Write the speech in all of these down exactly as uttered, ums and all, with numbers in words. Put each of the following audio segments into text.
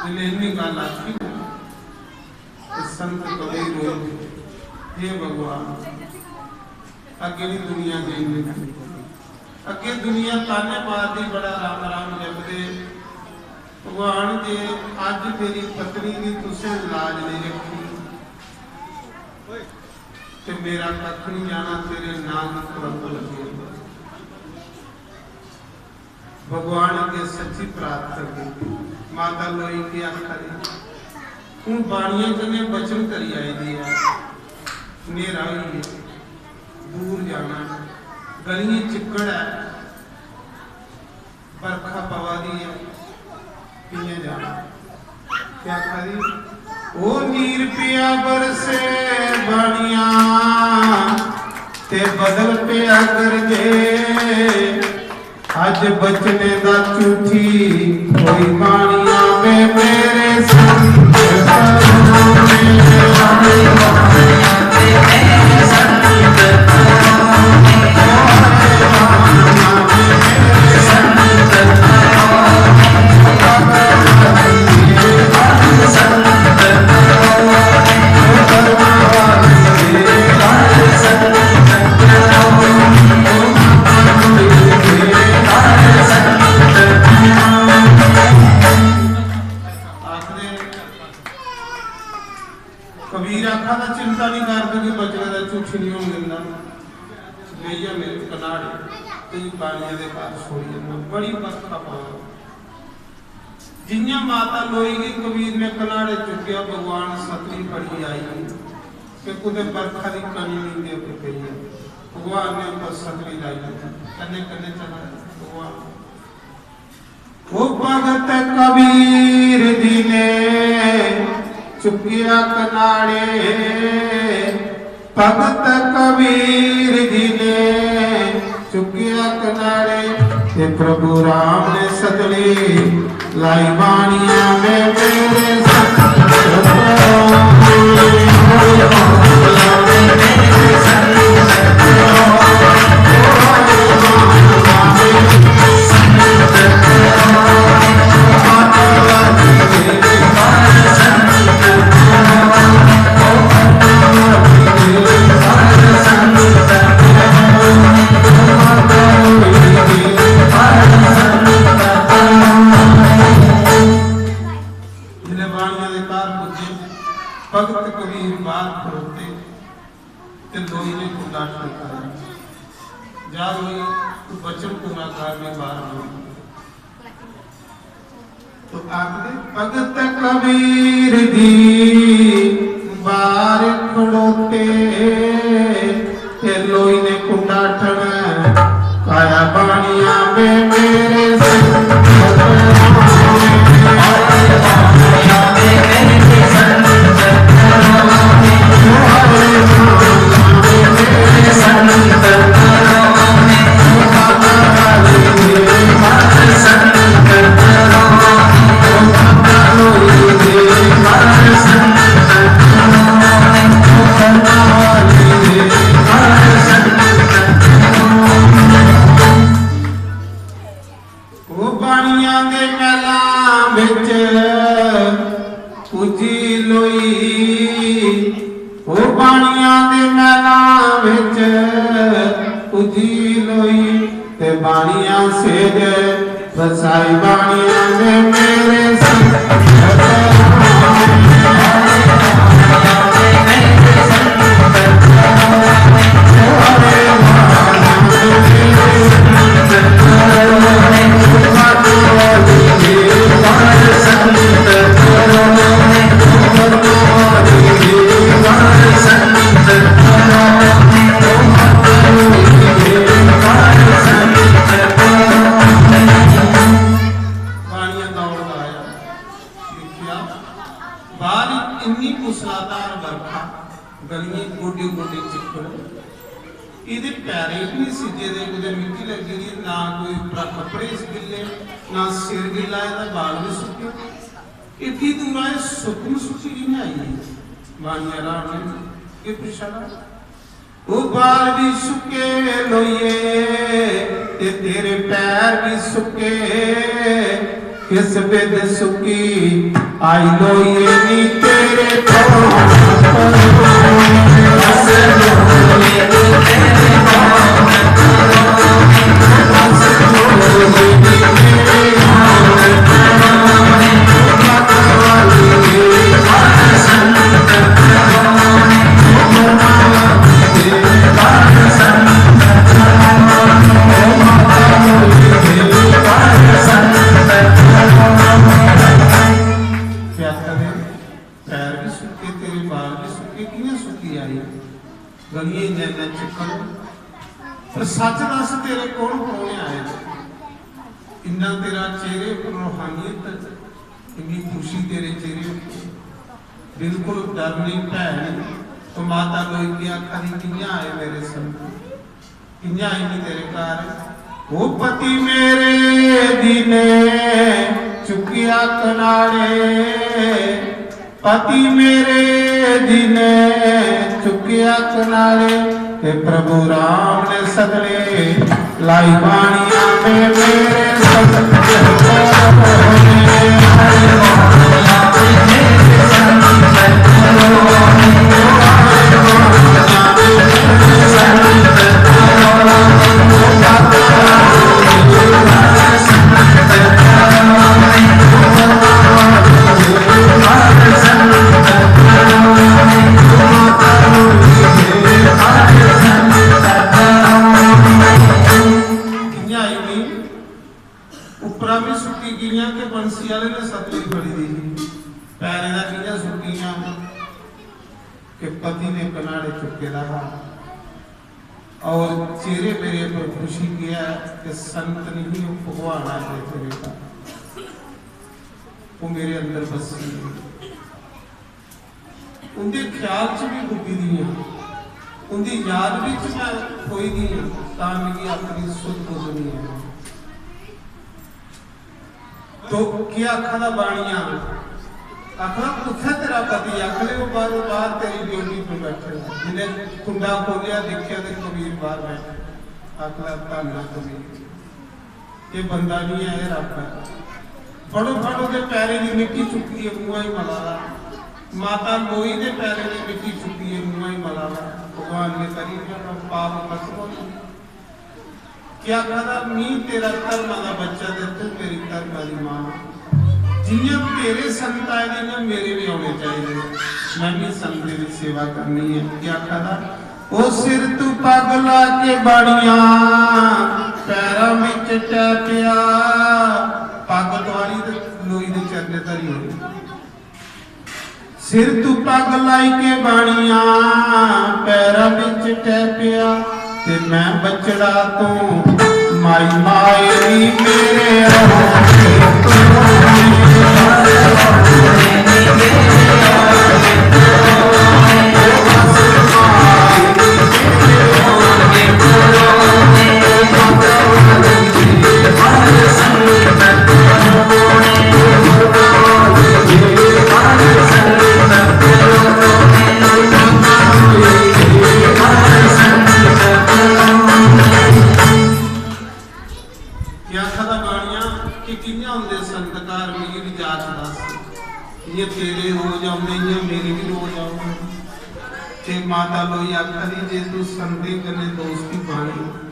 जिसलै इन्नी गल्ल आखी ना, ते संत कबीर रोई, "हे भगवान, अग्गें दी दुनिया देन दे, अग्गें दुनिया ताने मारदी, बड़ा राम राम जपदे, भगवान जे अज्ज मेरी पत्नी दी तुसें लाज नेईं रक्खी ते मेरा कक्ख निं जाना, तेरे नां दी कलंक लग्गी जाना।" भगवान अग्गें सच्ची प्रार्थना कीती। माता लोई केह् आखा दी? हून बाणियें कन्नै वचन करी आई दी ऐ, न्हेरा होई गेआ, दूर जाना, गलियें चिक्कड़ ऐ, बरखा पवा दी ऐ, कि'यां जाना? केह् आखा दी? "ओ नीर पिया बरसे बाणिया, ते बदल पिया गरजे, अज्ज बचने दा झूठी कोई बाणिया वे मेरे संग।" आखदे, कबीर आखा दा, "चिंता नहीं कर, तुझे बचने दा झूठी नहीं होन दिंदा। लेइयै मेरे कनाड़े, तुझे बाणिया दे घर छोड़ी जन्ना।" बड़ी बरखा पवा। जि'यां माता लोई गी कबीर ने कनाड़े चुक्केआ, भगवान सतली फड़ी आई ते कुतै बरखा दी कनी निं दे पे पेई ऐ। भगवान ने उप्पर सतली लाई, कन्नै कन्नै चला भगवान। ओ भगत कबीर जी ने चुक्केआ कनाड़े, भगत कबीर जी ने चुक्केआ कनाड़े, ते प्रभु राम ने सतली लाई बाणिया में मेरे संग। जिसलै बाणिया दे घर पुज्जे, भगत कबीर बाहर खड़ोते ते लोई ने कुंडा ठनकाया, "जा लोई, तू बचन पूरा कर, मैं बाहर आऊंगा।" तो आखदे, भगत कबीर जी बाहर खड़ोते, ते लोई ने कुंडा ठनकाया, बाणिया में मेरे संग। ओ बाणिया दे महलां बिच पुज्जी लोई, ओ बाणिया दे महलां बिच पुज्जी लोई, ते बाणिया सेज बसाई, बाणिया ने मेरे संग। बाणिया दौड़दा आया, दिक्खेआ, बाहर इन्नी मूसलाधार बरखा, गलियें गोडे गोडे चिक्कड़, एह्दे पैरें बी निं सिज्जे दे, कुतै मिट्टी लग्गी दी, ना कोई उप्परा कपड़े इस गिल्ले, ना सिर गिल्ला, एह्दा बाल बी सुक्के। एड्डी दूरा एह् सुक्कन सुक्की कि'यां आई? बाणिया राम ने एह् पुच्छा दा। ओ बाल भी सुक्के लोइये, ते तेरे पैर भी सुक्के, किस बिध सुखी आई लोइये नी तेरे तो। पैर भी सुक्के, तेरे बाल भी सुक्के, कि'यां सुक्की आई? गलियें नैना चिक्कड़, पर सच दस, तेरे कौन परौह्ने आए? इन्ना तेरा चेहरे पर रूहानियत, इन्नी खुशी तेरे चेहरे पर। बिल्कुल डर नहीं, भै नहीं। तो माता लोई के आखा दी, "कि'यां आए मेरे संत? कि'यां आई तेरे घर?" "ओ पति मेरे दी ने चुक्केआ कनाड़े, पति मेरे दी ने चुक्केआ कनाड़े, ते प्रभु राम ने सगले लाई बाणियां में मेरे संत।" कि'यां आई नी? उप्परा भी सुक्की गेइयां कि बंसी आह्ले ने सतली फड़ी दी ही। पैरें दा कि'यां सुक्कियां कि पति ने कनाड़े चुक्के दा हा। और चेहरे मेरे पर खुशी किया कि संत नहीं, भगवान आ गए तेरे घर। वो मेरे अंदर बसी है। उंदे ख्याल च भी डुब्बी दी आं, उंदी याद विच मैं खोई दी आं, तां मिगी अपनी सुध बुध नहीं है। तो केह् आखा दा बाणिया? आखा दा, "कुत्थै तेरा पति?" आखा दे, "ओह् बाहर, बाहर तेरी ड्यूटी पर बैठे दा।" जिन्ने कुंडा खोलिया, दिक्खेआ ते कबीर बाहर बैठे। आखा दा, "धन्न ऐ कबीर।" एह् बंदा निं ऐ, एह् रब्ब ऐ। फड़ो, फड़ो ते पैरें दी मिट्टी चुक्कियै मूंहा च मला दा। माता लोई दे पैरें दी मिट्टी चुक्कियै मूंहा च मला दा। भगवान ने करी दिया, पाप खत्म हो गया। क्या आखा दा, "मी तेरा धर्मा दा बच्चा ते तू मेरी धर्मा दी मां। जि'यां तेरे संत आए दे, इ'यां मेरे भी औने चाहिदे। मैं भी संतें दी सेवा करनी है।" क्या आखा दा, "ओ सिर तू पग ला के बाणिया, पैरां विच टै पिया।" पग तुआरी ते लोई दे चरणे धरी ओड़ी। सिर तू पग लाई के बाणिया, पैरां विच टै पिया, ते मैं बछड़ा तू माई माए नी मेरे। आखा दा बाणिया कि कि'यां होंदे संत घर, मिगी बी जाच दस। इ'यां तेरे रोज औंदे, इ'यां मेरे बी रोज औंदे। ते माता लोई आखा दी, "जे तू संतें कन्नै दोस्ती पानी,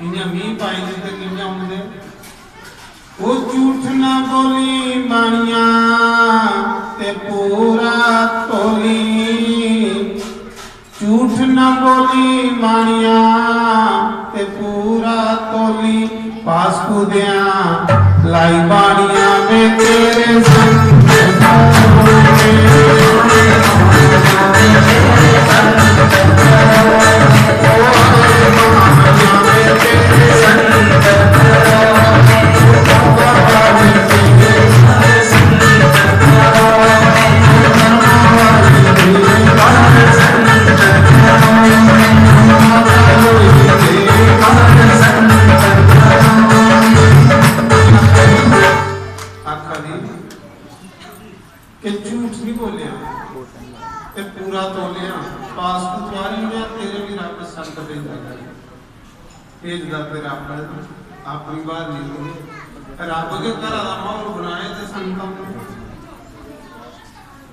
इ'यां मी पाई दी ते कि'यां औंदे?" "ओ झूठ ना बोली मानिया, ते पूरा तोली।" झूठ ना बोली मानिया, ते पूरा तोली। पास कूदिया लाई बाणिया में तेरे संग। आखा दी कि झूठ नहीं बोलिया ते पूरा तोलिया, पास तू तुआरी ओड़ेआ, तेरे भी रब संत भेजा करे। भेजदा ते रब है, अपनी बात नहीं बोले। रब गै घरा दा माहौल बनाए ते संगतां।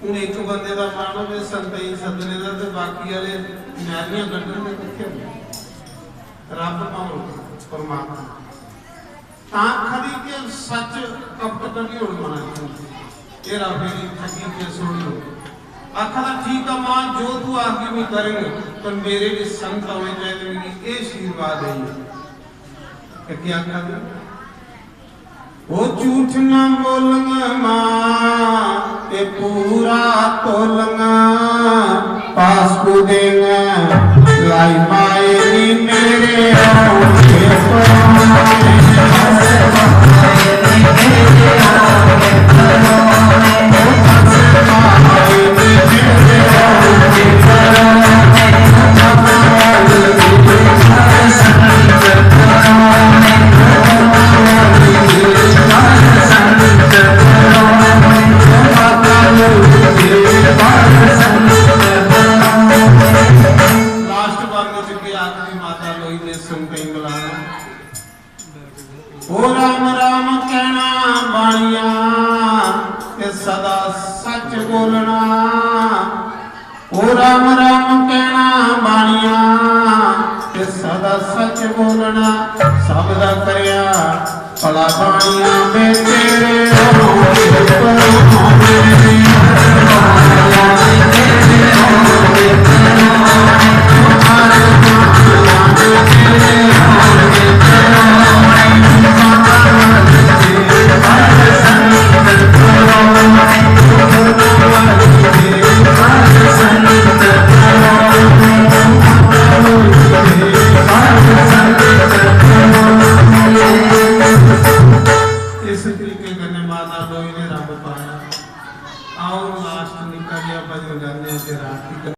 हून इक बंदे दा मन होवे संगतें गी सद्दने दा ते बाकी आह्ले मैलियां कड्ढन ते कुत्थै होन? रब माहौल, परमात्मा। तां आखा दी कि सच कपट कड्ढी ओड़ मना चों। एह् रब मेरी ठगी के सुन लो। आखा दा, "ठीक ऐ मां, जो तू आखगी मैं करङ, पर मेरे बी संत औने चाहिदे, मिगी एह् आशीर्वाद देई।" ते केह् आखा दी? "ओ झूठ ना बोलङ मां, ते पूरा तोलङ, पास को देङ, लाई पाए नी मेरे औंठे पर।" लास्ट वर्ग च के आखदी माता लोई ने संगतें गी बुलाना। ओ राम राम कहना बाणिया, ते सदा सच बोलना। ओ राम राम कहना बाणिया, ते सदा सच बोलना। सब दा करया भला बाणिया, बे तेरे होंदे पर होंदे। इस तरीके कन्नै माता लोई ने रंग पाया। आओ, लास्ट निक्का जेहा भजन गाने आं ते रात दी